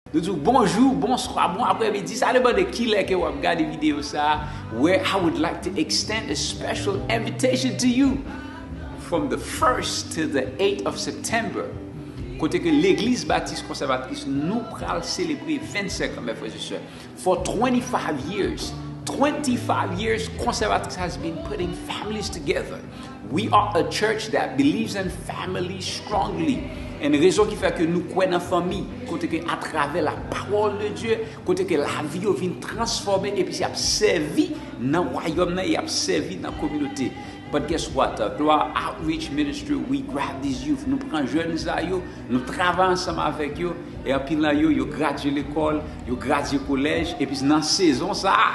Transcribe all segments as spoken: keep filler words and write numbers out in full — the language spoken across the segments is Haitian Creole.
Nou di w bonjou, bonswa, bon aprèmidi. Sa depann de kilè ke w ap gade videyo sa a, where I would like to extend a special invitation to you from the first to the eighth of September. Kote ke Legliz Batis Konsèvatris nou pral selebre vennsenk an, mes frères et sœurs. For twenty-five years, twenty-five years, Konsèvatris has been putting families together. We are a church that believes in family strongly. And rezon ki fè ke nou kwè nan fanmi, kote ke atravè la parole de Dieu, kote ke lavi yo vin transfòme, epi y ap sèvi nan wayòm nan, y ap sèvi nan kominote. But guess what? Uh, through our outreach ministry, we grab these youth. Nou pran jèn sa yo, nou travay ansanm avèk yo, e anpil nan yo, yo gradye lekòl, yo gradye kolèj, epi nan sezon sa a,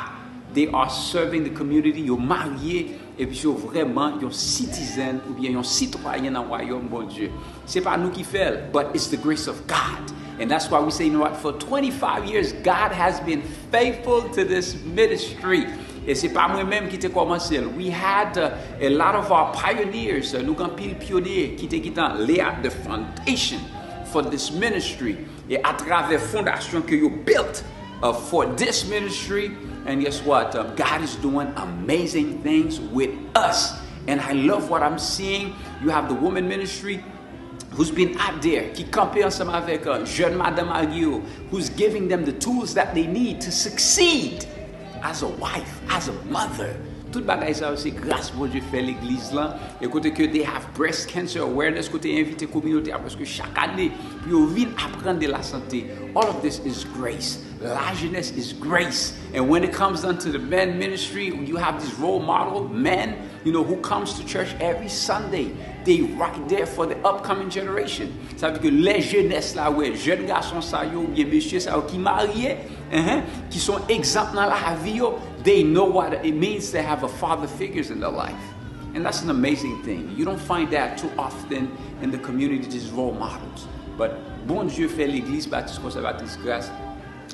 they are serving the community, yo marye, epi yo vrèman yon citizen oubyen yon sitwayen nan wayòm Bondye. Se pa nou ki fè l, but it's the grace of God. And that's why we say, you know what, for twenty-five years, God has been faithful to this ministry. E se pa mwen menm ki te kòmanse l. We had uh, a lot of our pioneers, uh, nou gen anpil pyonye ki te gentan lay out the foundation for this ministry. E atravè fondasyon ke yo built uh, for this ministry, and guess what? Um, God is doing amazing things with us. And I love what I'm seeing. You have the women ministry who's been out there, ki kanpe ansanm avèk uh, jèn madanm yo, who's giving them the tools that they need to succeed as a wife, as a mother. Tout bagay sa yo se gras Bondye fè legliz lan. E kote ke they have breast cancer awareness, kote yo envite kominote a preske chak ane pou yo vin aprann de la santé. All of this is grace. Lajenès is grace. And when it comes down to the men ministry, you have this role model, men, you know, who comes to church every Sunday. They right there for the upcoming generation. Sa vle di ke lè jenès la wè jèn gason sa yo oubyen mesye sa yo ki marye, enhen, ki se yon egzanp nan lavi yo, they know what it means to have a father figures in their life. And that's an amazing thing. You don't find that too often in the community, these role models. But Bondye fè Legliz Batis Konsèvatris Gras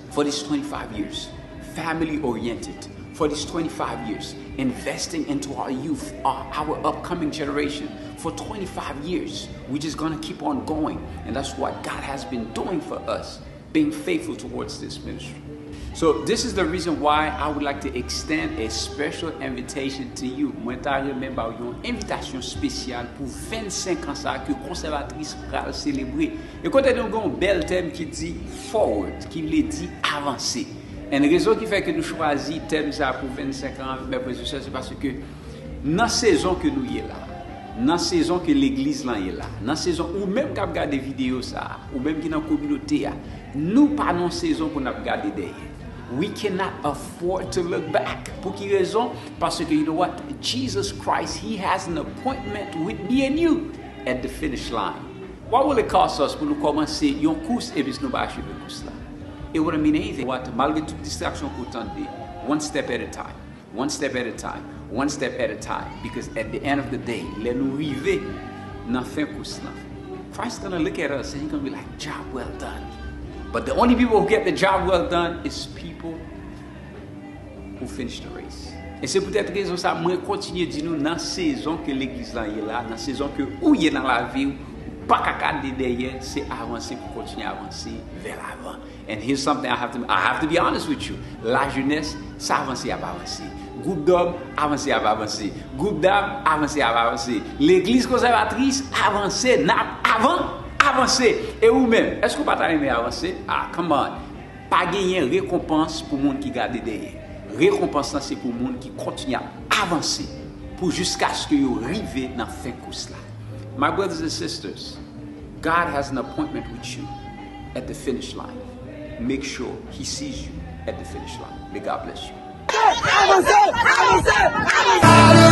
for these twenty-five years, family oriented. For these twenty-five years, investing into our youth, our, our upcoming generation. For twenty-five years, we're just gonna keep on going. And that's what God has been doing for us, being faithful towards this ministry. So this is the reason why I would like to extend a special invitation to you. Mwen ta renmen ba w yon envitasyon espesyal pou vennsenk an sa ke Konsèvatris pral selebre. E kote nou gen yon bèl tèm ki di forward, ki vle di avanse. And rezon ki fè ke nou chwazi tèm sa pou vennsenk an, mes frères et sœurs, se paske nan sezon ke nou ye la, nan sezon ke legliz lan ye la, nan sezon ou menm k ap gade videyo sa a, ou menm ki nan kominote a, nou pa nan sezon pou n ap gade dèyè. We cannot afford to look back. Pou ki rezon? Paske, you know what? Jesus Christ, he has an appointment with me and you at the finish line. What will it cost us pou nou kòmanse yon kous epi nou pa acheve kous la? It wouldn't mean anything. What? Malgre tout distraksyon ke w tande, one step at a time. One step at a time. One step at a time. Because at the end of the day, lè nou rive nan fen kous lan, Christ gonna look at us and he gonna be like, "Job well done." But the only people who get the job well done is people who finish the race. E se poutèt rezon sa, mwen kontinye di nou nan sezon ke legliz lan ye la, nan sezon ke ou ye nan lavi w, ou pa ka gade dèyè, se avanse pou kontinye avanse vè lavan. And here's something I have to, I have to be honest with you. Lajenès, sa avanse y ap avanse. Gwoup dòm, avanse y ap avanse. Gwoup dam, avanse y ap avanse. Legliz konsèvatris, avanse, n ap avan, avanse. E ou menm, èske w pa ta renmen avanse? Ah, come on. Pa genyen rekonpans pou moun ki gade dèyè. Rekonpans lan se pou moun ki kontinye ap avanse pou jiskaske yo rive nan fen kous la. My brothers and sisters, God has an appointment with you at the finish line. Make sure he sees you at the finish line. May God bless you. Avanse! Avanse! Avanse!